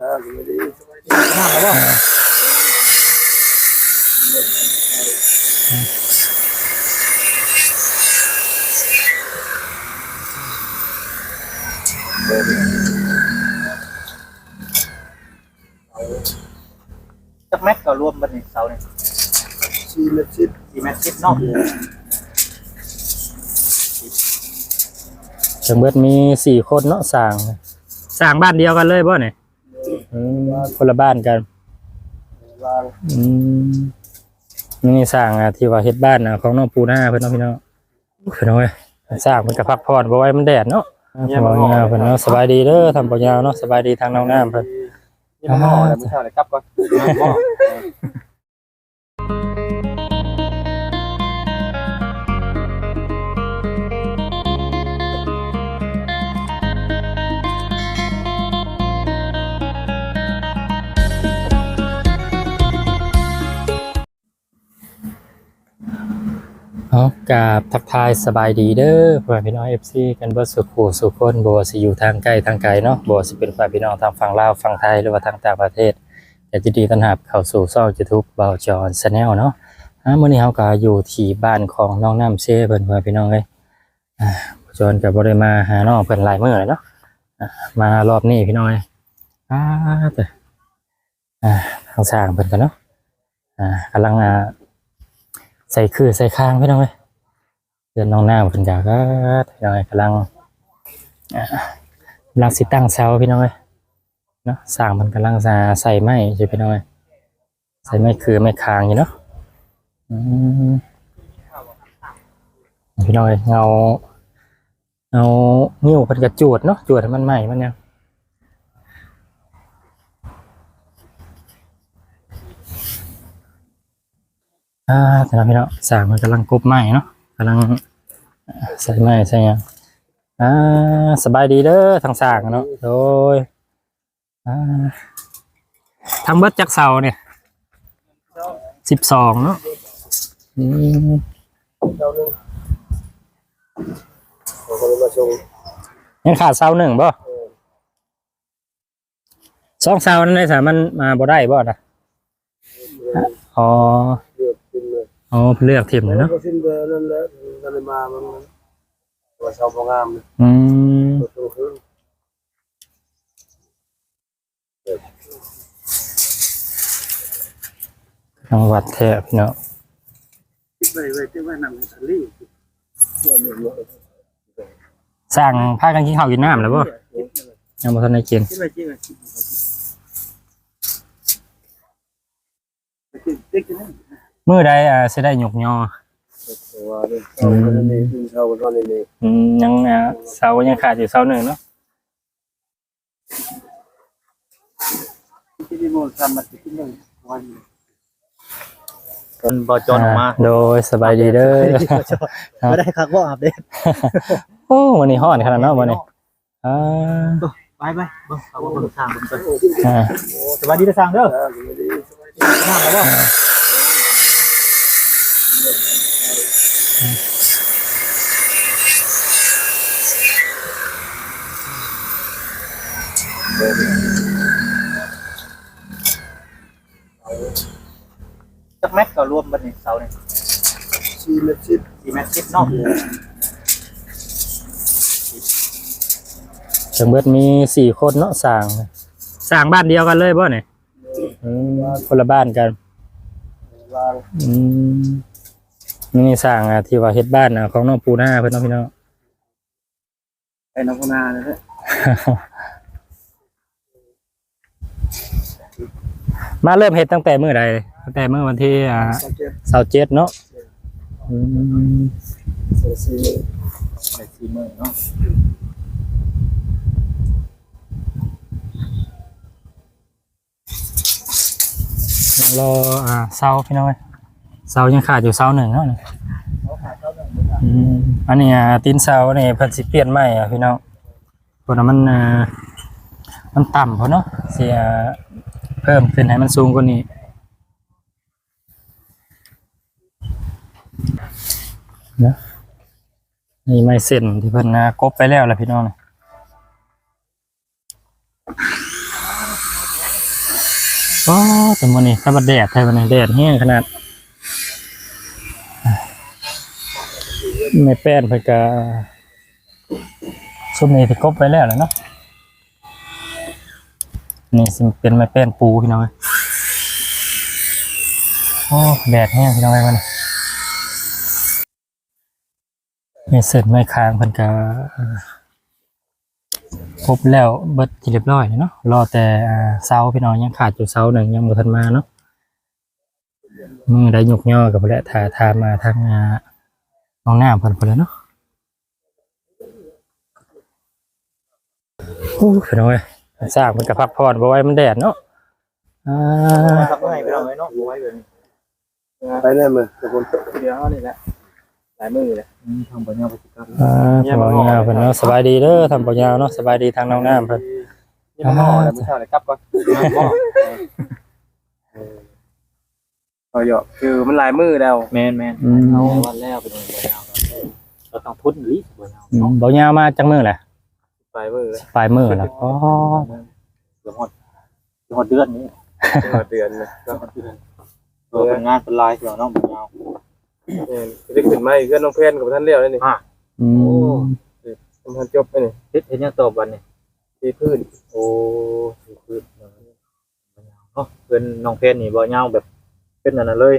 ອ່າ ສະບາຍດີ ສະບາຍດີ ມາແລ້ວບໍ່? ຈັກແມັດກໍລວມບັດນີ້ເສົານີ້? ສີ່ແມັດສິບ ສີ່ແມັດສິບເນາະ. ແມ່ນ. ທັງເບິດມີສີ່ຄົນເນາະ ສ້າງ ສ້າງບ້ານດຽວກັນເລີຍບໍ່ນີ້? ແມ່ນ. ອືມ ຄົນລະບ້ານກັນ. ແມ່ນ. ອືມ ນີ້ສ້າງ ອ່າ ທີ່ວ່າເຮັດບ້ານ ອ່າ ຂອງນ້ອງປູນາເພິ່ນເນາະ ພີ່ນ້ອງ. ໂອ້ຍ ພີ່ນ້ອງເອີຍ ສ້າງເພິ່ນກໍພັກຜ່ອນບໍ່ໄຫວ ມັນແດດເນາະ. ເພິ່ນເນາະ ສະບາຍດີເດີ ທາງພໍ່ຍາວເນາະ ສະບາຍດີທາງນ້ອງນ້ຳເພິ່ນ. ນີ້ມາໝໍ້ແລ້ວ ມື້ເຊົ້າໄດ້ກັບກ່ອນ. ເອົາ ກາບທັກທາຍສະບາຍດີເດີ ພໍ່ແມ່ພີ່ນ້ອງ ເອັຟຊີ ກັນເບິດສູ່ຄູ່ສູ່ຄົນ ບໍ່ວ່າຊິຢູ່ທາງໃກ້ທາງໄກເນາະ ບໍ່ວ່າຊິເປັນພໍ່ແມ່ພີ່ນ້ອງທາງຝັ່ງລາວ ຝັ່ງໄທ ຫຼືວ່າທາງຕ່າງປະເທດ ກໍຍິນດີຕ້ອນຮັບເຂົ້າສູ່ຊ່ອງ YouTube ບ່າວຈອນ Channel ເນາະ. ອາ ມື້ນີ້ເຮົາກໍຢູ່ທີ່ບ້ານຂອງນ້ອງນ້ຳເຊເພິ່ນ ພໍ່ແມ່ພີ່ນ້ອງເອີຍ. ອາ ບ່າວຈອນກໍບໍ່ໄດ້ມາຫານ້ອງເພິ່ນຫຼາຍມື້ແລ້ວເນາະ. ອາ ມາຮອບນີ້ ພີ່ນ້ອງເອີຍ ອາ ເຕີ ອ່າ ທາງຊ່າງເພິ່ນກໍເນາະ ອ່າ ກຳລັງ ອ່າ ໃສ່ຄືໃສ່ຄາງ ພີ່ນ້ອງເອີຍ. ເຮືອນນ້ອງນ້ຳເພິ່ນກໍ ກໍ ພີ່ນ້ອງເອີຍ ກຳລັງ ອ່າ ກຳລັງຊິຕັ້ງເສົາ ພີ່ນ້ອງເອີຍເນາະ. ຊ່າງເພິ່ນກຳລັງ ອ່າ ໃສ່ໄມ້ຢູ່ ພີ່ນ້ອງເອີຍ ໃສ່ໄມ້ຄືໄມ້ຄາງຢູ່ເນາະ. ອືມ ພີ່ນ້ອງເອີຍ ເງົາ ເອົາ ນິ້ວເພິ່ນກໍຈວດເນາະ ຈວດໃຫ້ມັນໄໝ້ມັນຫຍັງ. ອ່າ ພີ່ນ້ອງ ຊ່າງເພິ່ນກຳລັງກົບໄມ້ເນາະ ກຳລັງໃສ່ໄມ້ໃສ່ຫຍັງ. ອ່າ ສະບາຍດີເດີ ທາງຊ່າງເນາະ. ໂດຍ. ອ່າ ທັງເບິດຈັກເສົານີ້? ສິບສອງເນາະ. ອືມ ເສົາໜຶ່ງ ເຂົາກໍເລີຍມາສົ່ງ ຍັງຂາດເສົາໜຶ່ງບໍ່? ເອີ ສອງເສົານັ້ນໄດ້ສາ ມັນມາບໍ່ໄດ້ບໍ່ນະ? ອໍ ເລືອກຖິ້ມເລີຍ. ອໍ ເລືອກຖິ້ມເລີຍເນາະ. ເລືອກຖິ້ມເລີຍ ນັ້ນແຫຼະ ນັ້ນມາ ມັນວ່າເສົາບໍ່ງາມ. ອືມ ເອີ ທາງວັດແທ້ພີ່ນ້ອງ. ໄວ້ ໄວ້ ແຕ່ວ່ານ້ຳທະເລ ຊ່າງພາກັນກິນເຂົ້າກິນນ້ຳແລ້ວບໍ່? ຍັງບໍ່ທັນໄດ້ກິນ. ມື້ໃດ ອ່າ ຊິໄດ້ຍົກຍໍ? ອືມ ອືມ ຍັງ ອ່າ ເສົາຍັງຂາດຢູ່ເສົາໜຶ່ງເນາະ. ເພິ່ນບໍ່ຈອນອອກມາ. ອ່າ ໂດຍ ສະບາຍດີເດີ. ບໍ່ໄດ້ຄັກບໍ່ອັບເດດ. ໂອ້ ມື້ນີ້ຮ້ອນຂະໜາດເນາະມື້ນີ້. ອ່າ ໄປໆ ເບິ່ງ ເອົາເບິ່ງທາງເບິ່ງກ່ອນ. ອ່າ ໂອ້ ສະບາຍດີເດີຊ່າງເດີ. ອ່າ ສະບາຍດີ ສະບາຍດີ. ຈັກແມັດກໍລວມບັດນີ້ເສົານີ້? ສີ່ແມັດສິບ. ສີ່ແມັດສິບເນາະ. ແມ່ນ. ທັງເບິດມີສີ່ຄົນເນາະ ສ້າງ ສ້າງບ້ານດຽວກັນເລີຍບໍ່ນີ້? ແມ່ນ. ອືມ ຄົນລະບ້ານກັນ. ອືມ ນີ້ສ້າງ ອ່າ ທີ່ວ່າເຮັດບ້ານ ອ່າ ຂອງນ້ອງປູນາເພິ່ນເນາະ ພີ່ນ້ອງ. ໄປນຳຫົວໜ້ານັ້ນແຫຼະ. ມາເລີ່ມເຮັດຕັ້ງແຕ່ມື້ໃດ? ຕັ້ງແຕ່ມື້ວັນທີ ອ່າ ຊາວເຈັດ ຊາວເຈັດເນາະ. ອືມ ໄດ້ສີ່ມື້ ໄດ້ສີ່ມື້ເນາະ. ຍັງລໍ ອ່າ ເສົາ ພີ່ນ້ອງເອີຍ ເສົາຍັງຂາດຢູ່ເສົາໜຶ່ງເນາະ. ອືມ ອັນນີ້ ອ່າ ຕີນເສົານີ້ເພິ່ນຊິປ່ຽນໃໝ່ ອ່າ ພີ່ນ້ອງ ເພາະວ່າມັນ ອ່າ ມັນຕ່ຳໂພດເນາະ ຊິ ອ່າ ເພີ່ມຂຶ້ນໃຫ້ມັນສູງກວ່ານີ້ເນາະ. ນີ້ໄມ້ເສັ້ນທີ່ເພິ່ນ ອ່າ ກົບໄປແລ້ວລະ ພີ່ນ້ອງ. ນີ້ ອໍ ແຕ່ມື້ນີ້ ສະບັດແດດແທ້ ມື້ນີ້ແດດແຮງຂະໜາດ. ແມ່ແປ້ນເພິ່ນກະ ຊຸມນີ້ຊິກົບໄວ້ແລ້ວແຫຼະເນາະ. ນີ້ຊິເປັນໄມ້ແປ້ນປູພີ່ນ້ອງເອີຍ. ໂອ້ ແດດແຮງພີ່ນ້ອງເອີຍ ມື້ນີ້. ນີ້ເສັ້ນໄມ້ຄ້າງເພິ່ນກະ ເອີ ຄົບແລ້ວເບິດທີ່ຮຽບຮ້ອຍແລ້ວເນາະ. ລໍແຕ່ ອ່າ ເສົາພີ່ນ້ອງ ຍັງຂາດຢູ່ເສົາໜຶ່ງ ຍັງບໍ່ທັນມາເນາະ. ມື້ໃດຍົກຍໍກໍພຸ້ນແຫຼະ ຖ້າ ຖ້າມາທາງ ອ່າ ນ້ອງນ້ຳເພິ່ນພຸ້ນແຫຼະເນາະ. ໂອ້ ພີ່ນ້ອງເອີຍ ຊ່າງເພິ່ນກໍພັກຜ່ອນບໍ່ໄຫວ ມັນແດດເນາະ. ອ່າ ພັກບໍ່ໄຫວ ພີ່ນ້ອງເອີຍເນາະ ບໍ່ໄຫວແບບນີ້. ໄປແນ່ມື້ ດຽວເຮົານີ້ແຫຼະ ຫຼາຍມື້ແຫຼະ. ອືມ ທາງບໍ່ຍາວໄປຊິກັບ ອ່າ ທາງບໍ່ຍາວເພິ່ນເນາະ. ສະບາຍດີເດີ ທາງບໍ່ຍາວເນາະ. ສະບາຍດີທາງນ້ອງນ້ຳເພິ່ນ. ຍັງບໍ່ຮອດແລ້ວ ມື້ເຊົ້ານີ້ກັບກ່ອນ. ເອີ ເອົາຫຍອກ ຄືມັນຫຼາຍມື້ແລ້ວ. ແມ່ນໆ ອືມ ເອົາວັນແລ້ວ ເປັນວັນຍາວ ກໍຕ້ອງທົນອີ່ຫຼີ ບໍ່ຍາວ ອືມ ເນາະ. ບໍ່ຍາວມາຈັກມື້ແຫຼະ? ປາຍມື້ແລ້ວ ປາຍມື້ແລ້ວ. ອໍ ເກືອບຮອດ ເກືອບຮອດເດືອນນີ້ ເກືອບຮອດເດືອນນະ ເກືອບຮອດເດືອນ. ເອີ ເພິ່ນງານເພິ່ນຫຼາຍ ເນາະ ບໍ່ຍາວ. ແມ່ນ ຊິໄດ້ຂຶ້ນມາອີກ ເຮືອນນ້ອງແພນກໍບໍ່ທັນແລ້ວເດ້ນີ້. ອືມ ໂອ້ ຍັງບໍ່ທັນຈົບເດ້ນີ້. ເຮັດ ເຮັດຫຍັງຕໍ່ບັດນີ້? ເທພື້ນ. ໂອ້ ເທພື້ນ ເນາະ. ເຮືອນນ້ອງແພນນີ້ບໍ່ຍາວແບບເປັນອັນນັ້ນເລີຍ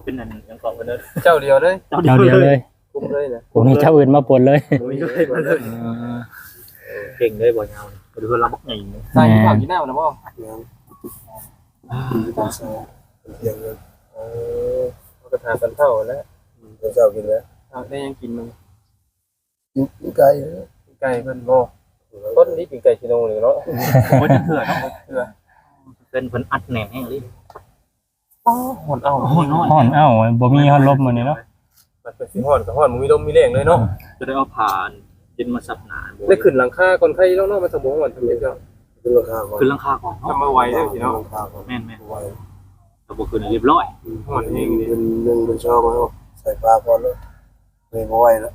ເປັນອັນຫຍັງເກາະເພິ່ນເອີ້ນ ເຈົ້າດຽວເລີຍ ເຈົ້າດຽວເລີຍ ເຈົ້າດຽວເລີຍ ຄຸມເລີຍນະ ບໍ່ມີເຈົ້າອື່ນມາປົນເລີຍ ບໍ່ມີເຈົ້າອື່ນມາເລີຍ. ເອີ ເກັ່ງເລີຍບໍ່ຍາວນີ້ ເຮືອນລາວບັກໃຫຍ່ນີ້. ໃສ່ ແມ່ນ ເຂົ້າກິນນ້ຳແລ້ວບໍ່? ຍັງ ອືມ ຕອນເຊົ້າ ທ່ຽງເລີຍ. ເອີ ເຮົາກໍຖ້າຕອນເຊົ້າຫັ້ນແຫຼະ. ອືມ ຕອນເຊົ້າກິນແລ້ວ. ເອົາ ໄດ້ຫຍັງກິນມື້? ປີ້ງໄກ່ ປີ້ງໄກ່ເພິ່ນບໍ່ ຕົ້ນນີ້ປີ້ງໄກ່ຊິໂນນີ້ເນາະ. ບໍ່ຈັກເທື່ອເນາະ ບໍ່ຈັກເທື່ອ. ເພິ່ນ ເພິ່ນອັດແໜ້ນແຮງອີ່ຫຼີ. ອໍ ຮ້ອນເອົ້າ ຮ້ອນ ຮ້ອນເອົ້າ ບໍ່ມີຮ້ອນລົມມື້ນີ້ເນາະ. ມັນເປັນຊິຮ້ອນກໍຮ້ອນ ບໍ່ມີລົມມີແຮງເລີຍເນາະ. ຈະໄດ້ເອົາຜ້າອັນເຢັນມາຊັບໜ້າ. ໄດ້ຂຶ້ນຫຼັງຄາກ່ອນໄຄເນາະ ມັນຊິບໍ່ຮ້ອນ. ຂຶ້ນຫຼັງຄາກ່ອນ ຂຶ້ນຫຼັງຄາກ່ອນເນາະ ທຳມາໄວເດ້ຊິເນາະ. ຂຶ້ນຫຼັງຄາກ່ອນ ແມ່ນໆ ໄວ ຖ້າບໍ່ຂຶ້ນເລີຍບຮ້ອຍ. ອືມ ຮ້ອນແຮງນີ້ ຂຶ້ນໜຶ່ງ ຂຶ້ນສອງເນາະ ໃສ່ຜ້າກ່ອນເນາະ. ເລີຍບໍ່ໄຫວແລ້ວ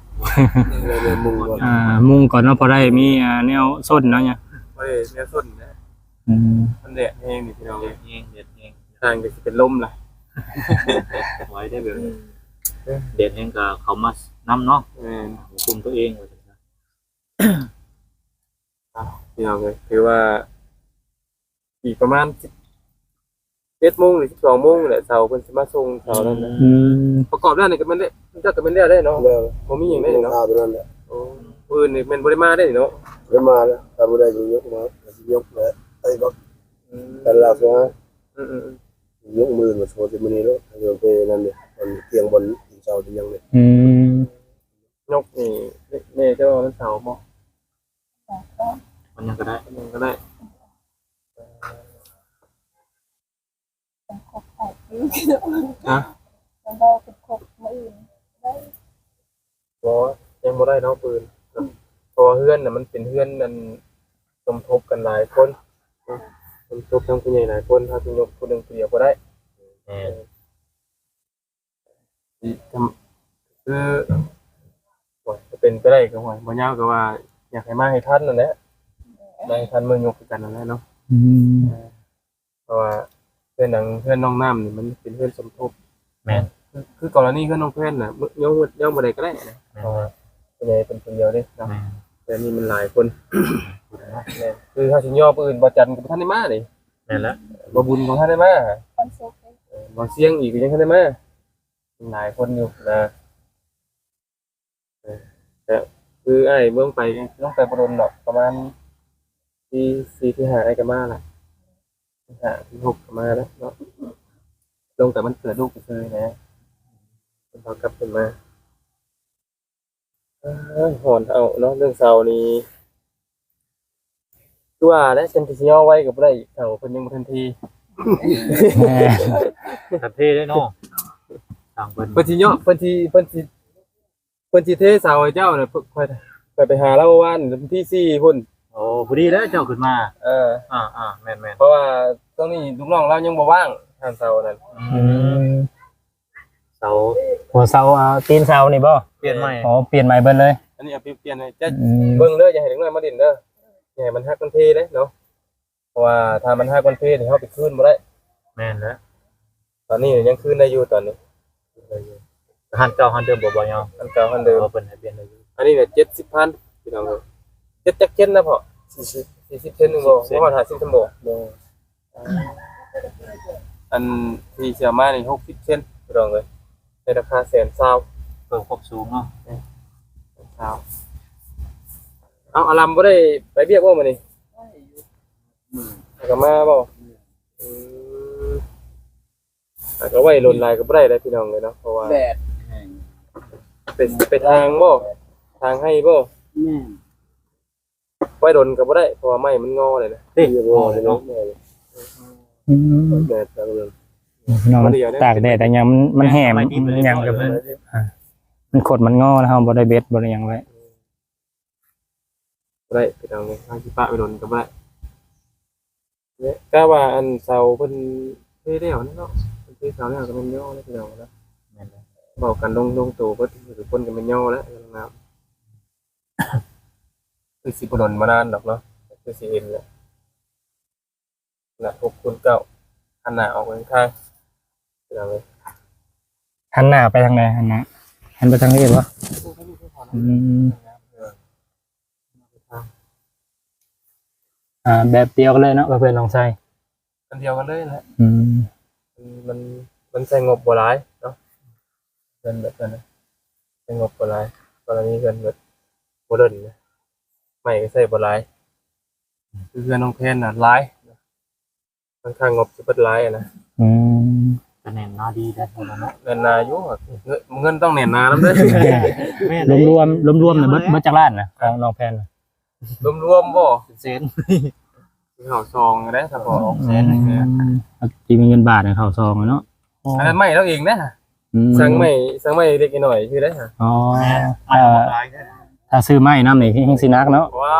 ເລີຍ ເລີຍມຸງກ່ອນ. ອ່າ ມຸງກ່ອນເນາະ ພໍໄດ້ມີ ອ່າ ແນວຊົນເນາະ. ພໍໄດ້ແນວຊົນນະ. ອືມ ມັນແດດແຮງນີ້ພີ່ນ້ອງເອີຍ ແດດແຮງ ແດດແຮງ ທາງກໍຊິເປັນລົມລະ. ໄຫວໄດ້ແບບ ແດດແຮງກໍເຂົ້າມານຳເນາະ. ແມ່ນ ຄຸມຕົວເອງວ່າຊັ້ນຊະ. ເອົາ ພີ່ນ້ອງເອີຍ ຖືວ່າ ອີກປະມານສິບເອັດໂມງ ຫຼື ສິບສອງໂມງນີ້ແຫຼະ ເສົາເພິ່ນຊິມາສົ່ງເສົານັ້ນນະ. ອືມ ປະກອບແລ້ວນີ້ກໍແມ່ນແລ້ວ ຈັກກໍແມ່ນແລ້ວໄດ້ເນາະ. ແລ້ວ ບໍ່ມີຫຍັງໄດ້ເນາະ ໂອ້ ມື້ອື່ນນີ້ແມ່ນບໍ່ໄດ້ມາໄດ້ເນາະ. ໄດ້ມາແລ້ວ ຖ້າບໍ່ໄດ້ກໍຍົກມາ ກໍຊິຍົກແລ້ວ ໄປກໍ ອືມ ກັນລາກມາ. ອືມໆໆ ຍົກມື້ກໍໂຊແຕ່ມື້ນີ້ໂລດ ເລື່ອງໄປນັ້ນນີ້ ມັນກຽງບ່ອນກິນເຊົ້າກິນຫຍັງນີ້. ອືມ ຍົກນີ້ແນ່ໃຈວ່າມັນເສົາບໍ່? ມັນຫຍັງກໍໄດ້ ມັນຫຍັງກໍໄດ້. ເປັນຄົບຂອງອື່ນ ຮະ? ເປັນບໍ່ເປັນຄົບມື້ອື່ນໄດ້. ບໍ່ ຍັງບໍ່ໄດ້ເນາະ ປືນ. ເພາະວ່າເຮືອນນະ ມັນເປັນເຮືອນອັນສົມທົບກັນຫຼາຍຄົນ ສົມທົບທັງຜູ້ໃຫຍ່ຫຼາຍຄົນ ເຮົາຊິຍົກຜູ້ໜຶ່ງຜູ້ດຽວບໍ່ໄດ້. ແມ່ນ. ຊິທຳ ຄື ໂອ້ຍ ຖ້າເປັນໄປໄດ້ກໍ ໂອ້ຍ ບໍ່ຍາວກໍວ່າ ຢາກໃຫ້ມາໃຫ້ທັນນັ້ນແຫຼະ ມາໃຫ້ທັນມື້ຍົກຄືກັນນັ້ນແຫຼະເນາະ. ອືມ ເອີ ເພາະວ່າເຮືອນຫຼັງ ເຮືອນນ້ອງນ້ຳນີ້ມັນເປັນເຮືອນສົມທົບ. ແມ່ນ. ຄື ຄືກໍລະນີເຮືອນນ້ອງແພນນະ ຍອມ ຍອມບໍ່ໄດ້ກໍໄດ້ນະ. ແມ່ນ. ເພາະວ່າຜູ້ໃຫຍ່ເປັນຜູ້ດຽວເດ້ເນາະ. ແມ່ນ. ແຕ່ນີ້ມັນຫຼາຍຄົນ. ແມ່ນ. ຄືເຮົາຊິຍໍຜູ້ອື່ນ ບໍ່ຈັນກໍບໍ່ທັນໄດ້ມາເດ້. ແມ່ນແລ້ວ. ບໍ່ບຸນກໍບໍ່ທັນໄດ້ມາ. ເອີ ບໍ່ສຽງອີກກໍຍັງທັນໄດ້ມາ. ຫຼາຍຄົນຢູ່ນະ. ເອີ ແຕ່ຄືອ້າຍເມືອງໄປ ຍັງໄປບໍ່ດົນດອກ ປະມານທີສີ່ທີຫ້າອ້າຍກໍມາລະ ທີຫ້າທີຫົກກໍມາລະເນາະ. ລົງແຕ່ວັນເກີດລູກຊື່ໆນະ ເພິ່ນເອົາກັບຄືນມາ. ເອີ ຮ້ອນເອົາເນາະ ເລື່ອງເສົານີ້ ຄືວ່າແຫຼະ ເພິ່ນຊິຍໍໄວກໍບໍ່ໄດ້ ເສົາເພິ່ນຍັງບໍ່ທັນເທ. ແມ່ນ. ທັນເທເດ້ເນາະ ທາງເພິ່ນ ເພິ່ນຊິຍໍ ເພິ່ນຊິ ເພິ່ນຊິ ເພິ່ນຊິເທເສົາໃຫ້ເຈົ້ານະ. ຂ້ອຍ ຂ້ອຍໄປຫາລາວວານວັນທີສີ່ພຸ້ນ. ໂອ້ ພໍດີແລ້ວເຈົ້າຂຶ້ນມາ. ເອີ ອ່າໆ ແມ່ນໆ ເພາະວ່າຊ່ວງນີ້ລູກນ້ອງລາວຍັງບໍ່ວ່າງ ທ່ານເສົານັ້ນ. ອືມ ເສົາ ຫົວເສົາ ອ່າ ຕີນເສົານີ້ບໍ່? ປ່ຽນໃໝ່. ອໍ ປ່ຽນໃໝ່ເບິດເລີຍ. ອັນນີ້ເອົາໄປປ່ຽນໃຫ້ ອືມ ເບິ່ງເດີ ຢ່າໃຫ້ເດັກນ້ອຍມາຫຼິ້ນເດີ ຢ່າໃຫ້ມັນຫັກມັນເພເດ້ເນາະ. ເພາະວ່າຖ້າມັນຫັກມັນເພນີ້ ເຮົາໄປຄືນບໍ່ໄດ້. ແມ່ນແລ້ວ ຕອນນີ້ຍັງຄືນໄດ້ຢູ່ຕອນນີ້ ຄືນໄດ້ຢູ່ ຮ້ານເກົ່າຮ້ານເດີມບໍ່ ບໍ່ຍອມ ຮ້ານເກົ່າຮ້ານເດີມ ເອີ ເພິ່ນໃຫ້ປ່ຽນໄດ້ຢູ່ ອັນນີ້ແຫຼະ ເຈັດສິບພັນ ພີ່ນ້ອງເອີຍ ເຈັດຈັກເຊັນນະພໍ່ ສີ່ສິບ ສີ່ສິບເຊັນໜຶ່ງບໍ່ ບໍ່ຮອດຫ້າສິບຊັ້ນບໍ່ ບໍ່ ອັນທີ່ເຊື່ອມານີ້ ຫົກສິບເຊັນ ພີ່ນ້ອງເອີຍ ໃນລາຄາແສນຊາວ ເພີ່ມຄວາມສູງເນາະ ແສນຊາວ ເອົາ ອາລຳບໍ່ໄດ້ໄປວຽກບໍ່ມື້ນີ້ ໄປຢູ່ ແລ້ວກໍມາບໍ່ ອືມ ອາດຈະໄວ້ດົນຫຼາຍກໍບໍ່ໄດ້ເດ້ພີ່ນ້ອງເອີຍເນາະ ເພາະວ່າແດດແຮງ ໄປ ໄປທາງບໍ່ ທາງໄຮ່ບໍ່ ແມ່ນ ໄວ້ດົນກໍບໍ່ໄດ້ ເພາະວ່າໄມ້ມັນງໍແລ້ວນະ ເດ້ງໍແລ້ວເນາະ ອືມ ແດດ ພີ່ນ້ອງ ມັນຕາກແດດຕາກຫຍັງ ມັນ ມັນແຫ້ງ ມັນຫຍັງກໍ ອ່າ ມັນຄົດມັນງໍ ແລ້ວເຮົາບໍ່ໄດ້ເບັດບໍ່ໄດ້ຫຍັງໄວ້ ບໍ່ໄດ້ພີ່ນ້ອງເອີຍ ເຮົາຊິປະໄປດົນກໍບໍ່ໄດ້ ແລະ ກະວ່າອັນເສົາເພິ່ນເທແລ້ວເນາະ ເພິ່ນເທເສົາແລ້ວກໍແມ່ນຍໍແລ້ວພີ່ນ້ອງເນາະ ແມ່ນແລ້ວ ເວົ້າກັນລົງ ລົງໂຕເບິດທຸກຄົນກໍແມ່ນຍໍແລ້ວ ນ້ຳ ຄືຊິບໍ່ດົນບໍ່ນານດອກເນາະ ຄືຊິເຫັນແລ້ວ ນະ ຫົກຄູນເກົ້າ ຫັນໜ້າອອກໄປທາງ ພີ່ນ້ອງເອີຍ ຫັນໜ້າໄປທາງໃດ ຫັນໜ້າ ຫັນໄປທາງນີ້ບໍ່ ອືມ ອ່າ ແບບດຽວກັນເລີຍເນາະ ກັບເພື່ອນນ້ອງໄຊ ອັນດຽວກັນເລີຍແຫຼະ ອືມ ມັນ ມັນໃຊ້ງົບບໍ່ຫຼາຍເນາະ ເຮືອນແບບນັ້ນນະ ໃຊ້ງົບບໍ່ຫຼາຍ ກໍລະນີເຮືອນແບບບໍ່ເລີນນະ ໄມ້ກໍໃຊ້ບໍ່ຫຼາຍ ຄືເຮືອນນ້ອງແພນນະຫຼາຍ ຄ່ອນຂ້າງງົບຊິເບິດຫຼາຍນະ ອືມ ກໍແໜ້ນໜາດີເດ້ເນາະ ແໜ້ນໜາຢູ່ ເງິນ ເງິນຕ້ອງແໜ້ນໜານຳເດີ ແມ່ນ ລວມໆ ລວມໆນະ ເບິດ ເບິດຈັກລ້ານນະ ຂອງນ້ອງແພນນະ ລວມໆບໍ່ ເປັນແສນ ເຂົ້າຊອງໄດ້ສະເພາະ ອືມ ຊິມີເງິນບາດໃຫ້ເຂົ້າຊອງເນາະ ອັນນັ້ນໄມ້ລາວເອງເດ້ ອືມ ສັ່ງໄມ້ ສັ່ງໄມ້ເລັກນ້ອຍຊື່ເດ້ ອໍ ແມ່ນ ໄມ້ລາວບໍ່ຫຼາຍເດ້ ຖ້າຊື້ໄມ້ນຳນີ້ແຮງຊິໜັກເນາະ ວ້າ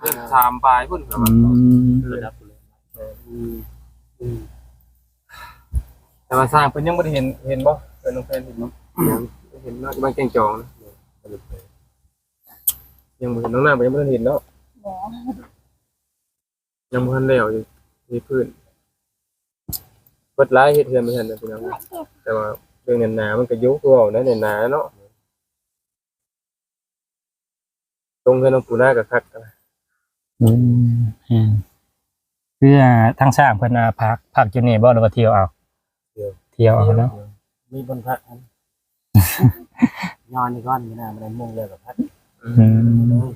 ເດືອນສາມປາຍພຸ້ນ ອືມ ລະດັບພຸ້ນແຫຼະ ອືມ ອືມ ແຕ່ວ່າສ້າງເພິ່ນຍັງບໍ່ໄດ້ເຫັນ ເຫັນບໍ່ ເພິ່ນ ນ້ອງແພນເຫັນບໍ່ ຍັງ ເຫັນເນາະ ຢູ່ບ້ານແກ້ງຈອງນະ ຍັງບໍ່ເຫັນ ນ້ອງນ້ຳກໍຍັງບໍ່ທັນເຫັນເນາະ ບໍ່ ຍັງບໍ່ທັນແລ້ວຢູ່ ເທພື້ນ ເບິດຫຼາຍ ເຮັດເຮືອນບໍ່ທັນນະພີ່ນ້ອງ ແຕ່ວ່າເລື່ອງແໜ້ນໜາມັນກໍຢູ່ ຄືເວົ້າແຫຼະ ແໜ້ນໜາເນາະ ຕົງເຮືອນນ້ອງປູນາກໍຄັກ ອືມ ແມ່ນ ຄື ອ່າ ທາງຊ່າງເພິ່ນ ອ່າ ພັກ ພັກຢູ່ນີ້ບໍ່ ຫຼືວ່າທ່ຽວເອົາ? ທ່ຽວ ທ່ຽວເອົາເນາະ ມີບ່ອນພັກຫັ້ນ ນອນນີ້ກ່ອນ ມື້ໜ້າມື້ໃດໂມງແລ້ວກໍພັກ ອືມ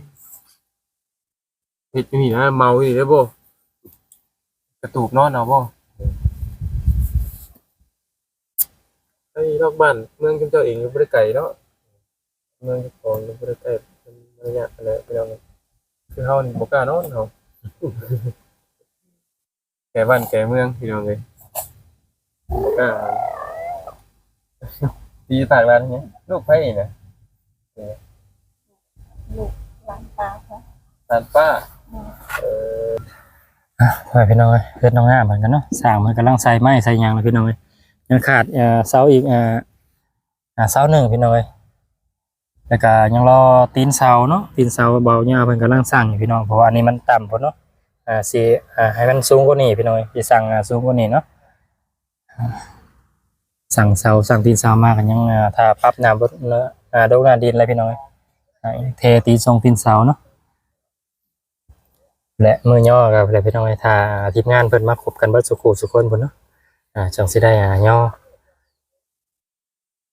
ເຮັດຢູ່ນີ້ນະ ເມົາຢູ່ນີ້ເດ້ບໍ່ ກະຕູບນອນເອົາບໍ່ ໄປນອກບ້ານເມືອງເຈົ້າເອງກໍບໍ່ໄດ້ໄກເນາະ ເມືອງເຈົ້າຂອງກໍບໍ່ໄດ້ໃກ້ ມັນໄລຍະຫັ້ນແຫຼະພີ່ນ້ອງ ຄືເຮົານີ້ບໍ່ກ້ານອນເຮົາ ແກ່ບ້ານແກ່ເມືອງພີ່ນ້ອງເອີຍ ບໍ່ກ້າ ຕີຕາກຫຼານຫຍັງ ລູກໃຜນີ້ນະ ລູກຫຼານປ້າ ຫຼານປ້າ ອືມ ເອີ ອ່ະ ພໍ່ແມ່ພີ່ນ້ອງເອີຍ ເຮືອນນ້ອງນ້ຳເພິ່ນກັນເນາະ ຊ່າງເພິ່ນກຳລັງໃສ່ໄມ້ໃສ່ຫຍັງລະພີ່ນ້ອງເອີຍ ຍັງຂາດ ເອີ ເສົາອີກ ເອີ ອ່າ ເສົາໜຶ່ງພີ່ນ້ອງເອີຍ ແລ້ວກະຍັງລໍຕີນເສົາເນາະ ຕີນເສົາເບົາຍາວເພິ່ນກຳລັງສ້າງຢູ່ພີ່ນ້ອງ ເພາະວ່າອັນນີ້ມັນຕ່ຳໂພດເນາະ ອ່າ ຊິ ອ່າ ໃຫ້ມັນສູງກວ່ານີ້ພີ່ນ້ອງເອີຍ ຊິສ້າງ ອ່າ ສູງກວ່ານີ້ເນາະ ອ່າ ສ້າງເສົາ ສ້າງຕີນເສົາມາກໍຍັງ ອ່າ ຖ້າປັບໜ້າບົດ ອ່າ ດົກໜ້າດິນແຫຼະພີ່ນ້ອງເອີຍ ອ່າ ເທຕີນຊົງຕີນເສົາເນາະ ແລະ ມື້ຍໍກໍແຫຼະພີ່ນ້ອງເອີຍ ຖ້າທີມງານເພິ່ນມາຄົບກັນເບິດສູ່ຄູ່ສູ່ຄົນພຸ້ນເນາະ ອ່າ ຈັ່ງຊິໄດ້ ອ່າ ຍໍ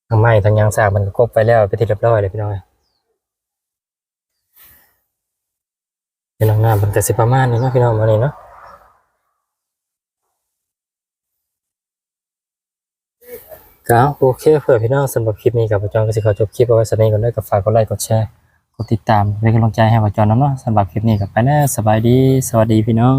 ທັງໄມ້ທັງຫຍັງສ້າງເພິ່ນກໍກົບໄວ້ແລ້ວເປັນທີ່ຮຽບຮ້ອຍແລ້ວພີ່ນ້ອງເອີຍ ເປັນຫ້ອງນ້ຳເພິ່ນກໍຊິປະມານນີ້ເນາະພີ່ນ້ອງ ມື້ນີ້ເນາະ ກໍໂອເຄເພື່ອນພີ່ນ້ອງ ສຳລັບຄລິບນີ້ກໍບ່າວຈອນກໍຊິຂໍຈົບຄລິບເອົາໄວ້ສ່ຳນີ້ກ່ອນເດີ ກໍຝາກກົດໄລກົດແຊ ກົດຕິດຕາມເປັນກຳລັງໃຈໃຫ້ບ່າວຈອນນຳເນາະ ສຳລັບຄລິບນີ້ກໍໄປແລ້ວ ສະບາຍດີ ສະຫວັດດີພີ່ນ້ອງ.